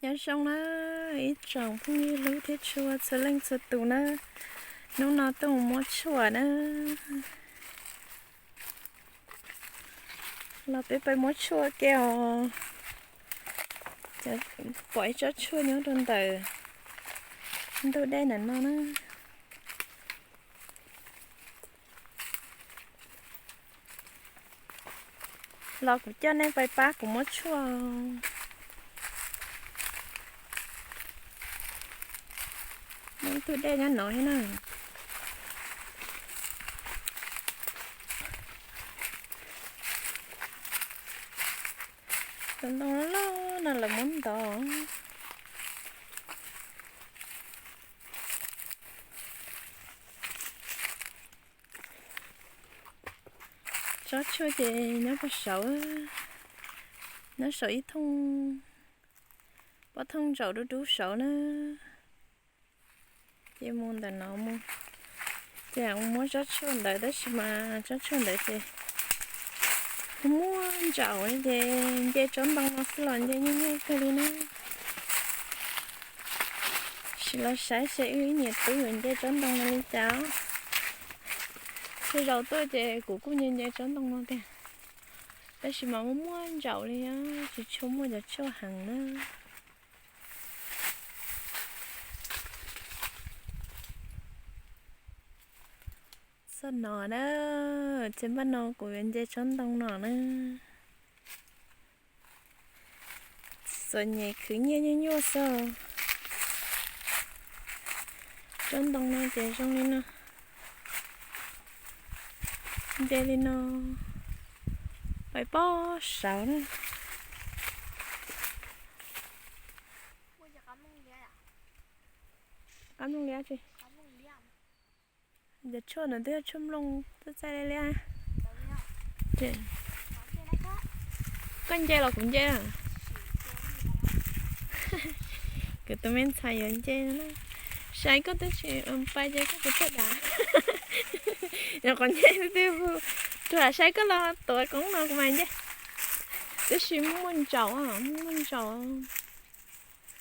Nyob zoo na ib tsoom phooj ywg hlub thiab tshua txhua leej txhua tus na, hnub no tuaj mus muab tshuaj na. Los peb pais muab tshuaj ke os. Pom ib tsob tshuaj nyob rau ntawm ntug dej ntawm no na. Los kuv coj nej pais pab kuv muab tshuaj. Muaj ib tug dej nyob no thiab na. Tus ntoo loj loj no lawv muab ntov. Tsob tshuaj ces nyob puag saud, nyob saum ib thooj, pob thooj ntsaum dub dub saud na. Ces mus ntawm no mus, ces muab tsob tshuaj ntawd tab sis mas tsob tshuaj ntawd ces muaj ntsaum ces nce tsob ntoo no xwb los nce nyuaj nyuaj kawg li na. Sim los saib seb wb ib niam tub yuav nce tsob ntoo no li cas. Txhua zaus tuaj ces kuv kuj nce nce tsob ntoo no tiag, tab sis mas muaj muaj ntsaum li, tsis tshua muaj cov tshuaj heev na. Txoj no na, ces npaj no kuv yuav nce tsob ntoo no na. Txom nyem khwv nyiaj nyuaj nyuaj xwb. Tsob ntoo no ces zoo li no, nce li no, pais pob saud na. Qab mloog liab tsis? Cov tshuaj no twb yog tshuaj mlooj txaij txaij liab liab. Koj nce los kuv nce. Kuv tus me ntxhais yuav nce na. Saib koj twb tsis pais ces koj kuv tuaj dav. Yog qhov nce twb, tuaj saib koj los tuav koob no kuv mam nce. Tab sis muaj ntsaum, muaj ntsaum.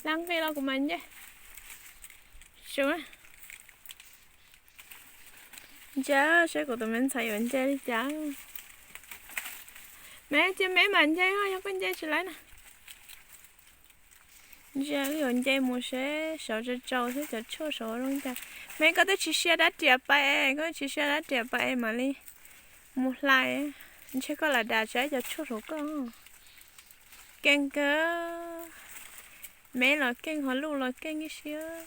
Laj nqi los kuv mam nce. Su, ntsia saib kuv tus me ntxhais yuav nce li cas. Me cia me mam nce, yog koj nce tsis laib na. Ntsia wb yuav nce mus seb saud tsaus tsaus thiab cov tshuaj saud zoo li cas. Me koj twb tsis sia dab riam pais, koj tsis sia dab riam pais mam li mus hlais. Ntshe koj lam dam tsam cov tshuaj saud koj. Keej kawg, me los keej ho luj los keej ib siab.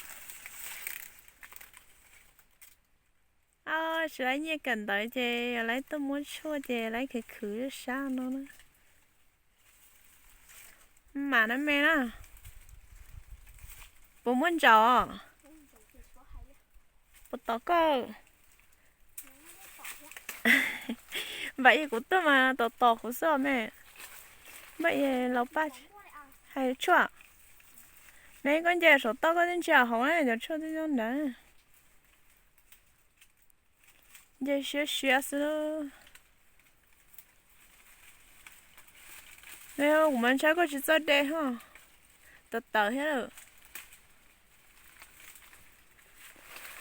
Tsis laib nyiaj kawm ntawv ces laib tuaj muab tshuaj ces laib khwv khwv sab no na. Mam na me na. Puas muaj ntsaum? Puas tom koj? Npam yog kuv tuaj mas tom tom kuv xwb os me. Npam yog laus paj hais tshuaj. Me koj nce saum toj koj twb ntsia hauv na, cov tshuaj twb nyob ntawd. Nce siab siab xwb. Kuv mas ntshai koj tsis txawj de ho. Tawv tawv thiab lawm.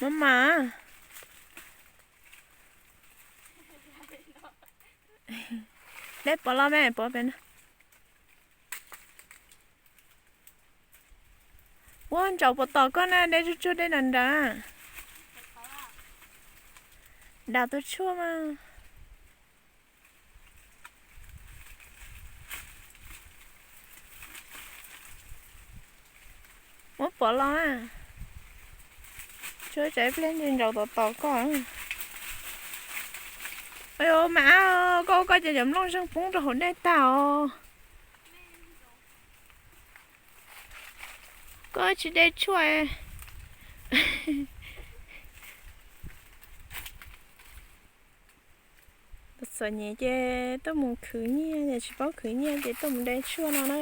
Maj mam. Dej pov los me, pov pem no. Ua ntsaum puas tom koj na, dej tsuag tsuag dej nrad nrad. Dam tus tshuaj mas. Muab pov los na. Tshuaj tsam ib pliag ntsis ntsaum tom tom koj. Mas koj ua koj ces cov nplooj zeeg poob rau hauv dej tag os. Koj tsis de tshuaj. Txom nyem ces tuaj mus khwv nyiaj, tsis paub khwv nyiaj ces tuaj mus de tshuaj no na.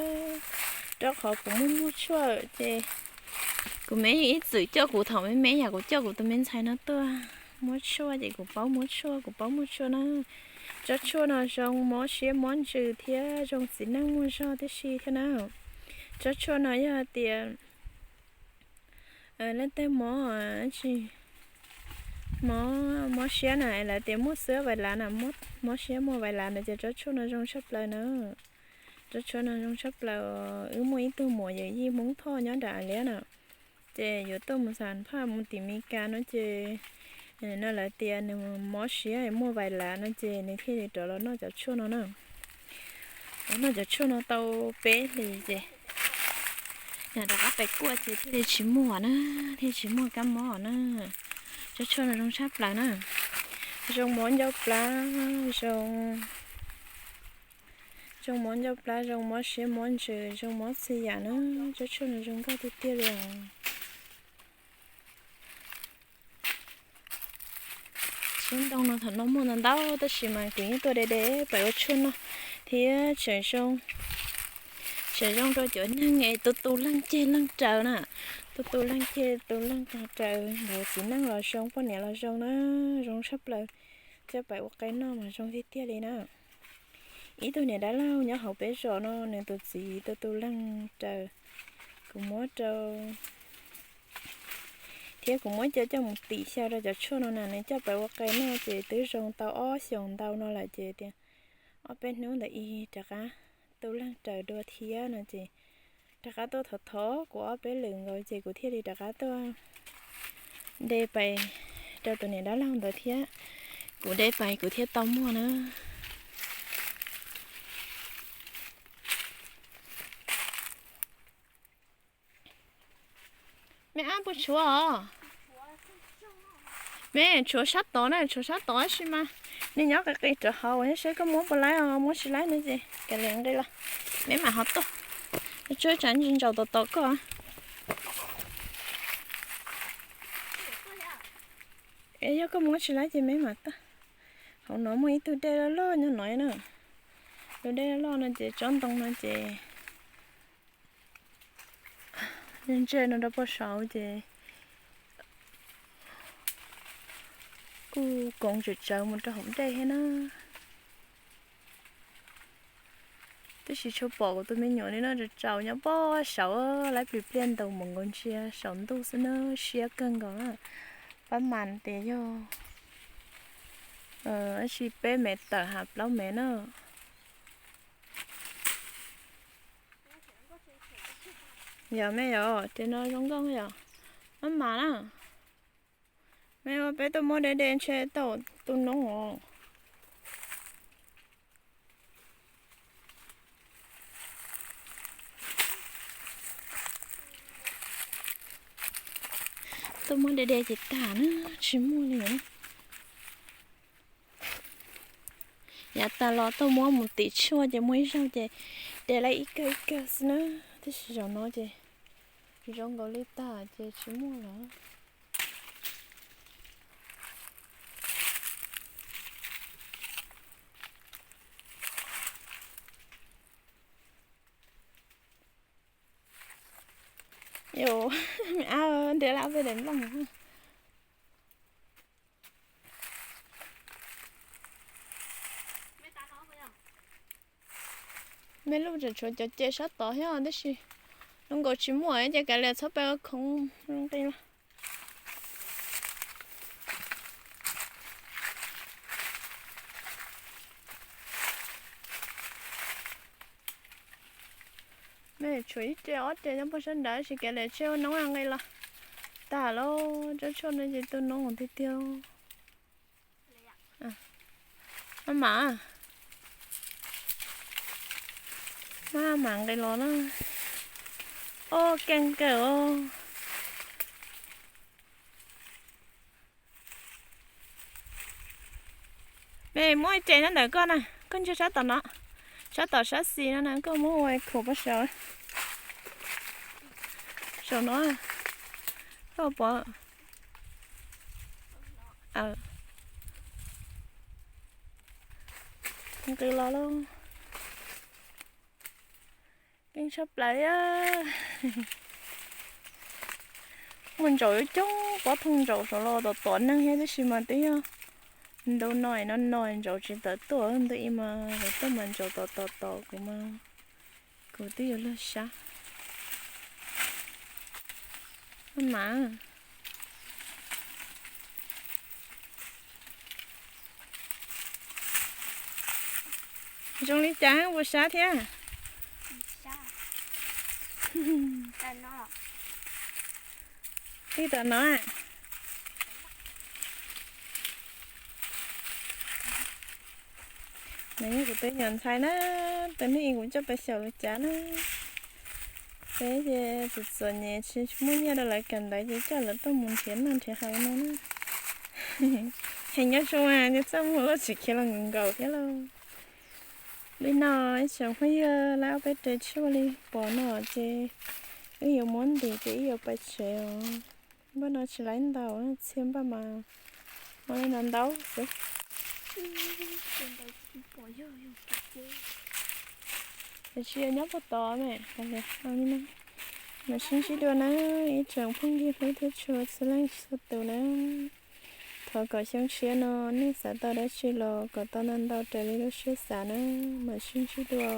Rau qhov kuv muaj muaj tshuaj ces kuv me ib txwm coj kuv thaum me me yam kuv coj kuv tus me ntxhais no tuaj muab tshuaj ces kuv paub muab tshuaj, kuv paub muab tshuaj na. Tsob tshuaj no zoo mob siab mob ntsws thiab zoo txiv neej muaj zog tib si thiab na. Tsob tshuaj no yog tias leej twg mob, mob, mob siab na, lawv tias muaj xwb vais lav na, mob siab muaj vais lav na ces tsob tshuaj no zoo tshaj plaws na. Tsob tshuaj no zoo tshaj plaws. Wb muaj ib tug muam yawm yij Hmoob Thoj nyob nram Liab na, ces yuav tuaj mus xam phaj mus tim Mes Kas no ces no lawv tias nws mob siab muaj vais lav no ces nws thiaj li rov los noj cov tshuaj no na. Los noj cov tshuaj no tau peb hlis ces nws rov qab pais kuaj ces thiaj li tsis muaj na, thiaj tsis muaj kab mob na. Tsob tshuaj no zoo tshaj plaws na, zoo mob ncauj plab, zoo, zoo mob ncauj plab, zoo mob siab mob ntsws, zoo mob txhua yam na. Tsob tshuaj no zoo nkauj tiag tiag li os. Tsob ntoo no thaum no muaj ntau ntau tab sis mas kuv yeej tuaj de de pais ua tshuaj noj thiab tseem zoo, tseem zoo rau cov neeg es tu tu leej ceg leej raws na, tu tu leej ceg tu leej raws, nkawd txiv neej los zoo poj niam los zoo na, zoo tshaj plaws. Coj pais ua qe noj mas zoo tiag tiag li na. Ib tug niam dab laug nyob hauv peb zos no nws tus txiv tu tu leej raws, kuv muab rau, thiab kuv muab coj coj mus tim xyaw rau cov tshuaj no na, nws coj pais ua qe noj ces twb zoo tau ob xyoos ntau no lawm ces tias ob peb hnub ntawd ib rov qab tu leej raws dua thiab no ces rov qab tuaj thov thov kuv ob peb lwm nkaus ces kuv thiaj li rov qab tuaj de pais rau tus niam dab laug ntawd thiab. Kuv de pais kuv thiaj tau muag na. Me ab puas tshuav os? Me tshuav sab tod na, tshuav sab tod tab sis mas nws nyob qis qis rau hauv, saib koj muab puas laib os, muab tsis laib no ces kav liam nqis los, me mam ho tuaj. Tshuav tsam ntsis ntsaum tom tom koj. Es yog koj muab tsis laib ces me mam tuaj. Hauv no muaj ib tug dej loj loj nyob no na. Tus dej loj loj no ces tsob ntoo no ces ntseg no rau pem saud ces kuj koov tsawv tsawv mus rau hauv dej thiab na. Tab sis tsuas pom kuv tus me nyuam li no tsaus tsaus nyob pem saud, laib plis pliaj ntaus mus nkaus ntsia saum ntuj xwb na, siab kawg nkaus na. Pab mas tias yog ib si peb mev tawm ha plaub mev na. Yog me yog ces no zoo nkauj yog. Pab mas na. Me ua peb tuaj muab de de ntshe tau tu noob os. Tuaj muab de de ces tag na, tsis muaj li. Yav tas los tuaj muab mus tim tshuaj ces muaj ib zaug ces de lawm ib kawg ib kawg xwb na, tab sis zaum no ces zoo nkaus li tag ces tsis muaj lawm. Yus, ab, ntiav lawm peb daim nplooj. Me lub tseem tshuav cov ce sab tod thiab tab sis zoo nkaus tsis muaj ces kav liam txhob pab khoov nqi los. Me tshuav ib ce ob ce nyob pem sab nrad tab sis kav liam tsis ua noob nqi los. Tag lawm, tsob tshuaj no ces tu noob tiag tiag. Maj mam, maj mam nqis los na. Oj, keej kawg os. Me muab ib ce nyob ntawm koj na, koj ntsia sab tom no, sab tom sab xis no na, koj muab ua khuam pab saud. Saum no, koj pom. Nqis los lauj. Keej tshaj plaws li. Muaj ntsaum coob coob pob thooj ntsaum saud los tom tom neeg thiab tab sis mas twb yog ntu no no no ntsaum tsis tawm tuaj, ntu ib mas lawv tuaj mas ntsaum tom tom tom kuv mas kuv twb yuav luag sab. Mas zoo li cas puas sab thiab? Tij tom no. Nws yog kuv tus me nyuam ntxhais na, tus neeg kuv coj pais xyaum lawv cav na. Peb ces txom txom nyem tsis muaj nyiaj rau lawv kawm ntawv ces coj lawv tuaj mus nrhiav noj nrhiav haus no na. Heev nyob zoo mas ces txaj muag los tseem khiav los nkaus nkaus thiab lauj. Li no ib tsoom phooj ywg, lawv ob peb rau tshuaj li pom no ces wb yuav muab ntim ces wb yuav pais tsev os. Npaj no tsis laib ntaus, txhia npaj mas muaj li no ntau xwb. Tiam sis nyob puag tod me, mam sib ntsib dua na, ib tsoom phooj ywg hlub thiab tshua txhua leej txhua tus na. Thov kom xyoo tshiab no nej xav tau dab tsi los kom tau ntau ntau raws li lub siab xav na, mam sib ntsib dua.